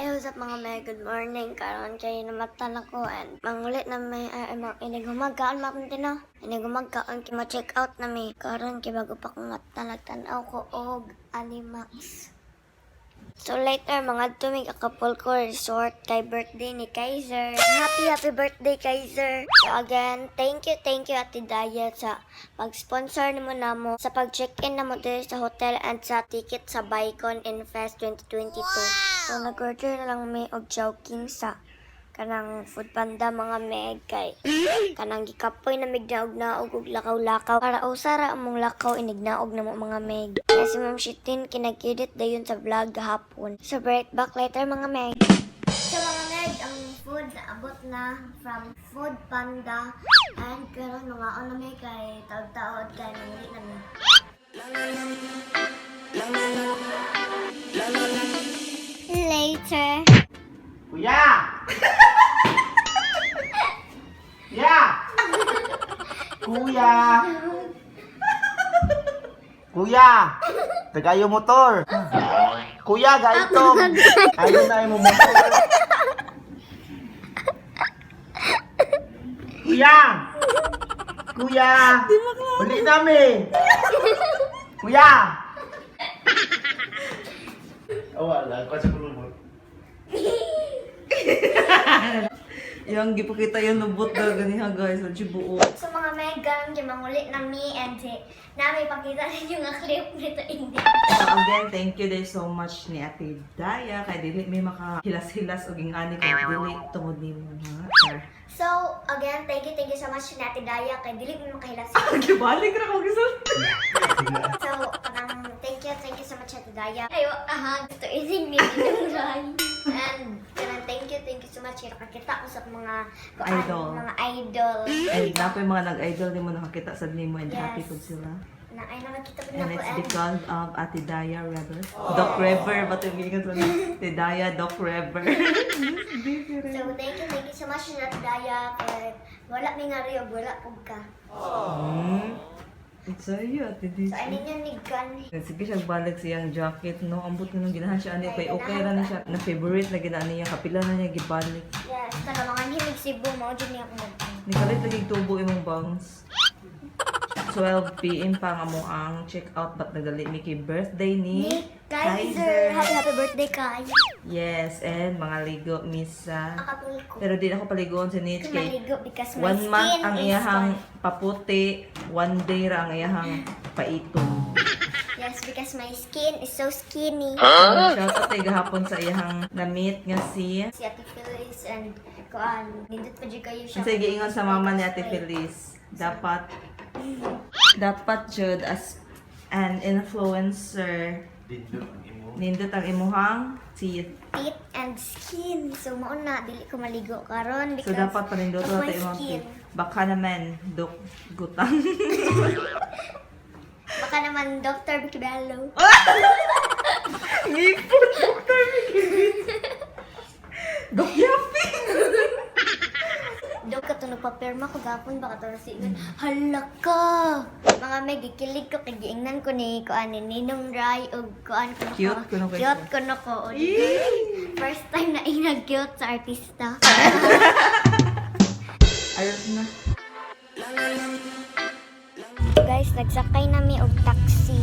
Hey, what's up, mga may? Good morning. Karon kay namatan ako and mangulit na may ay, inig humagkaon mapunti na. Inig humagkaon kay ma-check out na mi. Karon kay bago pa kong mata, nagtan-aw ko og Animax. So later, mga tumig Acapulco Resort kay birthday ni Kaiser. Happy, happy birthday, Kaiser! So again, thank you, Ate Daya, sa pag-sponsor nimo namo, sa pag-check-in namo diri sa hotel and sa ticket sa Bicon Infest 2022. So nag-order na lang mi og Chowking sa kanang Food Panda, mga meg, kay kanang gikapoy na mig naog-naog og lakaw-lakaw para usara among lakaw inignaog na mo, mga meg. Kaya si Ma'am Shitin kinag-edit dayon sa vlog gahapon. So right back later, mga meg. So mga meg, ang food naabot na from Food Panda and karon mga ano may kay taod-taod kay nanguli na mi. Later. Kuya! Kuya! Kuya! Kuya! Tagayo motor! Kuya, gaitong! Ayaw na mo motor! Kuya! Kuya! Uli namin! Kuya! Oh, wala. Kasi kulubot. Yung gipakita yung lubot na ganiha, guys. Wala siya buo. So mga meg, karon kay manguli na mi and si nami pakita ninyo nga clip nito hindi. So again, thank you day so much ni Ate Daya. Kay dili may makahilas-hilas og ingani kay dili tungod nimo ha. Sir. So again, thank you so much ni Ate Daya kay dili mi makahilas. Gibalik ra ko gisulti. So, kanang thank you so much, Ate Daya. Ay, aha, gusto ising ni Ninong Rai. And kanang thank you so much. Kaya nakakita ko sa mga kuan, Idol. mga idol. And napoy mga nag-idol nimo, nakakita sad nimo and Yes. happy pud sila. Na ay nakakita po And na ko it's and because of Ate Daya Reber. Doc Reber, ba't yung giingon sa Ate Daya, Doc Reber? So thank you so much, Ate Daya. Kay wala mi nga riyog, wala pug ka. It's ayo, Ate So Daya. ano niya ni gan. Sige siya balik siyang jacket, no? Ambot na nung ginahan siya ani kay okay ra na siya. Na favorite na ginaan niya, kapila na niya gibalik. Yes, kana mga hilig Cebu mao jud niya ako mag. Nikalit lagi tubo imong bangs. 12 PM pa nga mo ang check out but nagdali mi kay birthday ni Ni Kaiser. Happy, happy birthday, Kai. Yes, and mga ligo misa. Acapulco. Pero di ako paligoon si Nitch kay Maligo because my one month skin ang is iyahang gone. paputi, one day ra ang iyahang paitom. Yes, because my skin is so skinny. Huh? Shout out kay gahapon sa iyahang na-meet nga si Si Ate Phyllis and kuan, nindot pa jud kayo siya. Kasi giingon sa mama ni Ate Feliz, dapat dapat jud as an influencer, Dindot ang imo. nindot ang imuhang teeth. Teeth and skin. So mao na dili ko maligo karon So because dapat panindot of my nato imong skin. teeth. Baka naman dok gutang. Baka naman Dr. Bicibello. Ngipon Dr. Mickey. Dok Yapi. Dok ka to nagpapirma ko gapon baka to si hala ka. Mga may gikilig ko kay giingnan ko ni kuan ni Ninong Rai og kuan ko na ko. Cute kuno kay Cute ko na ko. First time na inag cute sa artista. Ayos na. Guys, nagsakay nami og taxi.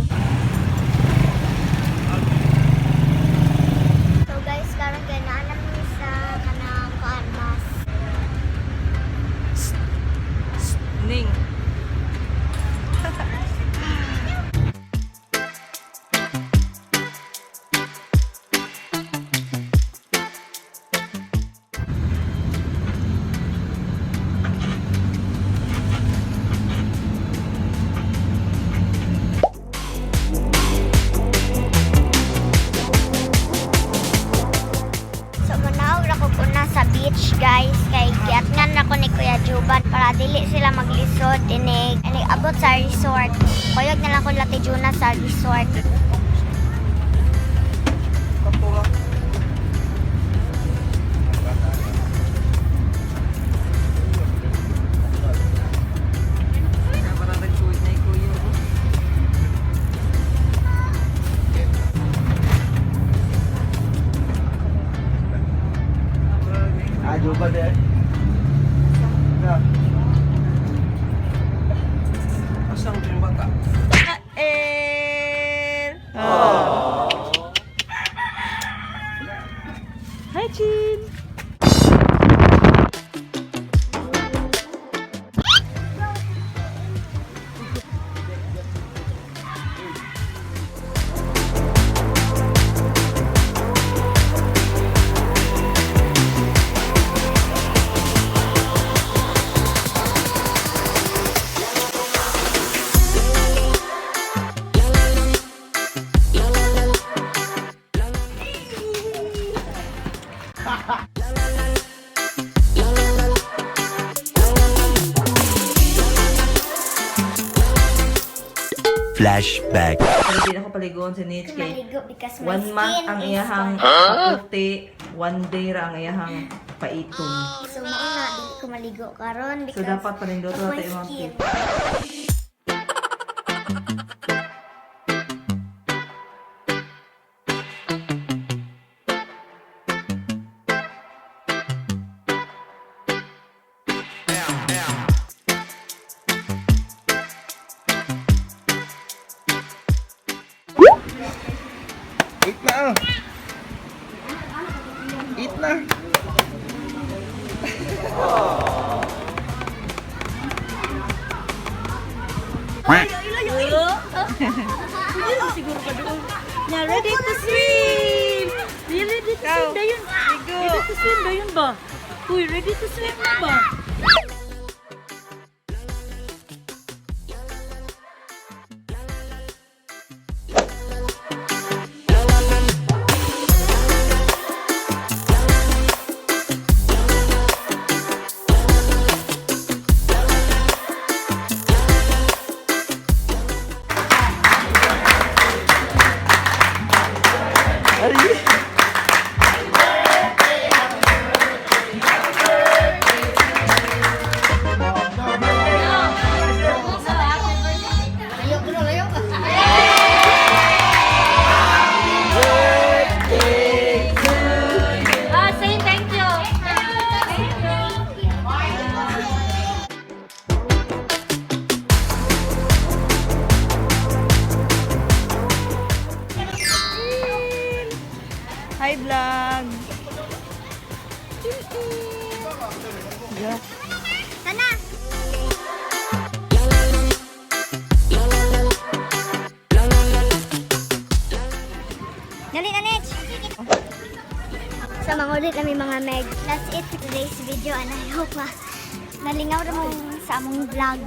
So guys, karon kay naa nami sa kanang kuan bus. Ning. So manaog ra ko una sa beach, guys, kay giatngan na ko ni Kuya Juban para dili sila maglisod inig inig abot sa resort. Kuyog na lang ko Late Juna sa resort. Para nagkuwi na yung kuyo. Ayo ba de? Na. Asan yung bata? Kael! Oh. Hi, Chin! Flashback. Pero di na ko paligoon si Nitch kay Maligo because my one month skin ang is iyahang gone. paputi, one day ra ang iyahang paitom. So mao na dili ko maligo karon So because dapat paninduto of na my tayo imong skin. tip. Eat na ah. Eat na. Na ready to swim! Ready to swim dayon. Ready to swim dayon ba? Uy, ready to swim na ba? Ah, say thank you. Thank you. Hi, vlog! Sana! Dali na, Nech! So, mangulit kami, mga meg. That's it for today's video and I hope nalingaw na mong sa among vlog.